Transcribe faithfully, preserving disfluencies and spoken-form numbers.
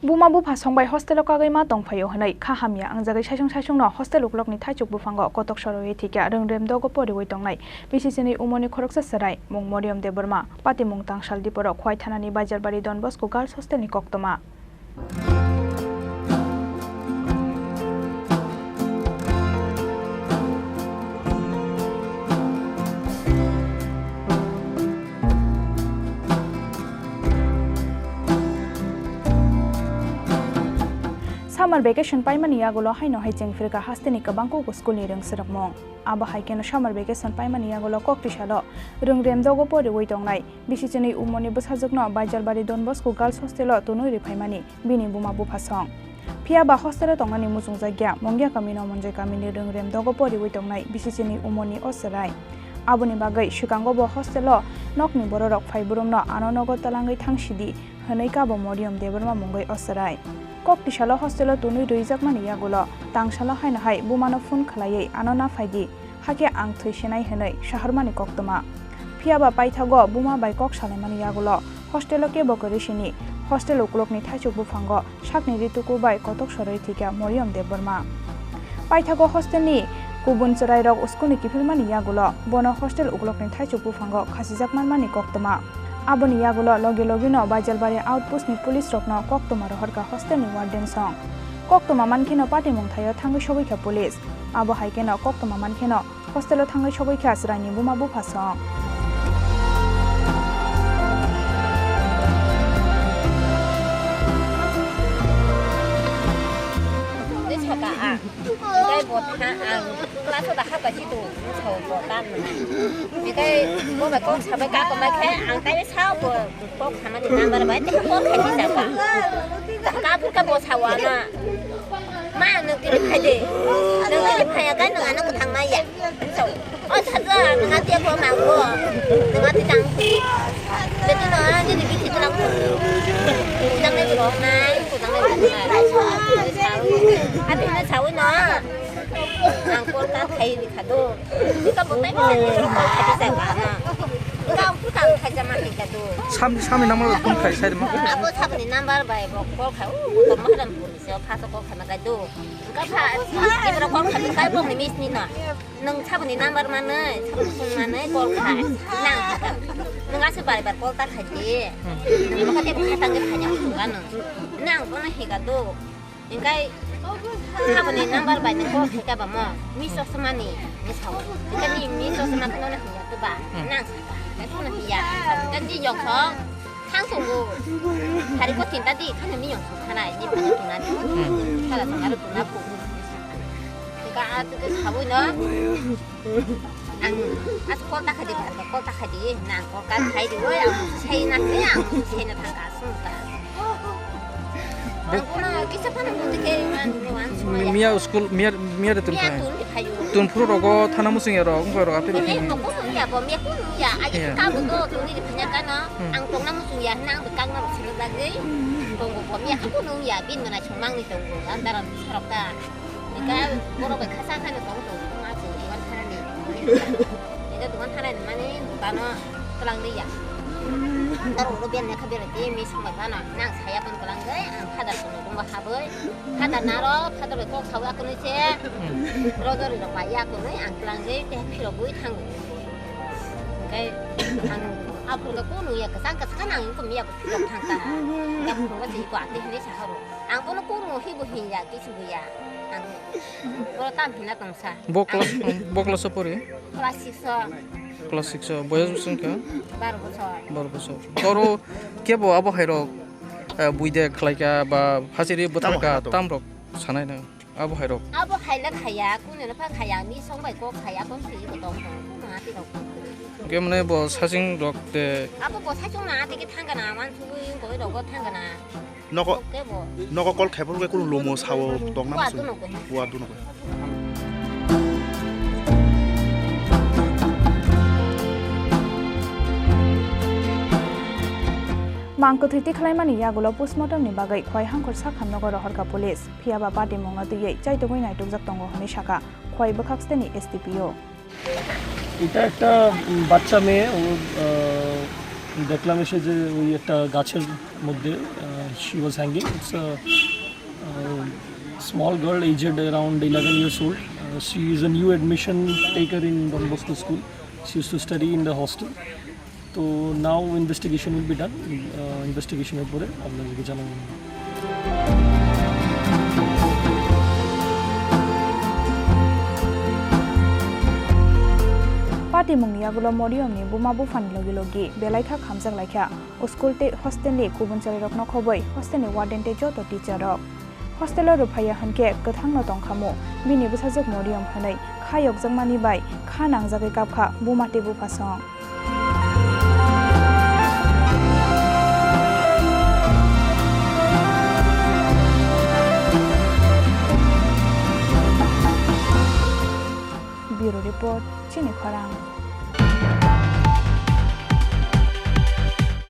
Buma bupha song bai hostel o kagwi ma tongphaio hwnwi kha hamya wngjagwi saisung saisung no hostel uklok ni thaichuk buphango kotok sorowi thikya rwngrem dogo poriwi tongnai bisi chini umoni khoroksa chwrai mung Moriam Debbarma, patimung Tangsal Diporo, Khwai Thanani Baijarbari Don Bosco Girls Hostel ni koktwma. Summer vacation paimani yagulo haino hai chengphirkha hasteni kwbang kugo school ni rwngswrwngmung. Abo hai kheno summer vacation paimani yagulo koktwisalo rwngrem dogo poriwi tongnai bisi chini umoni bwsajwkno Baijarbari Don Bosco Girls Hostel o tunui rwphaimani bini buma bupha song. Phiya ba hostel o tongnani muchungjakya Mongya kamino Monjoi kamini rwngrem dogo poriwi tongnai bisi chini umoni o chwrai. Aboni bagwi swkango bo hostel o nokni bororok phai burumno ano nogo twlangwi thang sidi hwnwi kabo Moriam Debbarma mungwi o chwrai. Koktisalo hostel o tunui rwijakmani yagulo tangsalo haino hai bumano phone khwlaiwi ano na phaidi, hakhe ang thwi sinai hwnwi saharmani koktwma. Phiya ba paithago buma bai kok salaimani yagulo hostel o kebo kwrwi sini hostel ukulukni thaichuk buphango sakni rituku bai kotok sorwi thikya Moriam Debbarma. Paithago hostel ni kubun chwrairok school ni kiphilmani yagulo bono hostel ukulukni thaichuk buphango khasijak manmani koktwma. Aboni yagulo logi logino Baijalbari outpost ni police rokno koktwma rohorkha hostel ni warden song. Koktwma mankheno patimung thaio thangwi sogwikha police. Abo hai kheno koktwma mankheno hostel o thangwi sogwikha chwraini buma bupha song. Tei saka ang. Tei bo tha ang class o da hapa si tu sao bo tan. Tei bo ba kok sabai ka ko mai khe ang tei sao bo kok khamani number bai tei kok khai di jaba. Ka phur ka bo sao ana. Ma nung tiri phai de. Nung tiri phai ya kai nung ano kwthang mai ya. So, o saja nung ati ko ma ko. Nung ati tang. Jadi no ani ni bithi tang. Tang le ro nai, tang le ro nai. Ati na sawi no. Ang kol ka khai di khado. Ka bo tai ma ni kol khai di sa ba na. Ka ang ka khai jama khai khado. Sam, samni number phone khai sai ma. Abo sabni number bai bo kol khai. O, motor ma hadan phone se pha so kol khai ma kai do. Ka pha, ibro kol khai kai bo ni miss ni na. Nung saboni number manwi, saboni phone manwi kol khai. Nang hika. Nung aswk bar bar kol ta khai di. Nung makha tei bwkha tangwi phaiya wngkha nung. Nang bono hika do. Hingkai saboni number bai nung kol khai ka ba mo. Miss o swmani, miss o. Hingkai ni miss o swma kheno na hiya to ba. Nang saka. Nang kheno hiya. Kan di yok so. Thang tongo. Hari ko tinta di khani miyong song khanai ni phano tuna di. Khala song aro tuna phu. Ka a tu ke sabui no. Ang as kol ta khadi ba kol ta khadi nang kol ka khai di oi ang sai na ni ang sai na thang ka sung ta. Bo- Ang kono kisa phano mo te ke man wan suma ya. Miya school, miya, miya de tun Miya khai. Tun di khayu. Tun phuru rogo thana musung ya rok, ungkha rok apir. Ini mo ko ya bo miya ko ya. Agi Iya. Ka bo to tun di phanya ka no. Hmm. Ang tongna musung ya, nang be kang na sini lagi. Tong bo miya ko nung ya, bin mana chumang ni tong bo. Antaran sarok ta. Ika borok bai khasa khani tong tong ma tong dukan tharani. Ika dukan tharani mani dukano twlang liya. Taro ro ben ne khabe re mi song bai bana nang saya pon twlang gai ang phadar kono dong ba haboi. Phadar naro phadar bai kok sawa kono se. Rodori rok bai ya kono ang twlang gai te phiro bui thang. Kai ang apur ga kono ya kasang kasang ang ko mi ya ko thang ta. Ya ko ga si ko ate hne sa haro. Ang kono kono hi bo hin ya ki si bo ya. Ang Boro tam hina tongsa. Bo class, bo class o pori? Class six o. Class six o. Boyos bwswng kha? Baro bosor. Baro bosor. Toro kebo abo hai rok, eh, buide khlai kha ba phasiri bwthar kha, tam rok sanai na abo hai rok. Abo hai le khaya, kunu le pha khaya, ni song bai kok khaya, kon thwi ko tong tong, kunu ati rok. Ke mane bo sasing rok te. Abo bo sasing na ati ke thang kana, wan sugui koi rok thang kana. Noko, noko call khai phuru khe kunu lomo sao tong na muchung. Wa dunu khe. Mang kwthwi tikhlaimani yagulo postmortem ni bagwi Khwai Hangkhor Sakham nogo rohorkha police. Phiya ba patimungno twiwi chaitugwi naitukjak tongo hwnwi sakha Khwai bwkhak steni S D P O. এটা একটা, উম, বাচ্চা মেয়ে, ও, আহ, দেখলাম এসে যে ওই একটা গাছের মধ্যে, আহ, She was hanging. It's a, uh, small girl aged around eleven years old. Uh, she is a new admission taker in Don Bosco School. She used to study in the hostel. তো now investigation will be done. Uh, investigation এর পরে আপনাদেরকে জানাবো। Patimungni yagulo Moriyomni buma buphani logi logi belai kha khamjak lai kha. O school tei hostel ni kubun chwrairokno khobwi hostel ni warden tei joto teacher rok. Hostel o rwphaiya hwnkhe kwthangno tongkhamu, bini bwsajwk Moriyom hwnwi kha yokjakmani bai kha nangjagwi kapkha buma tei buphasong.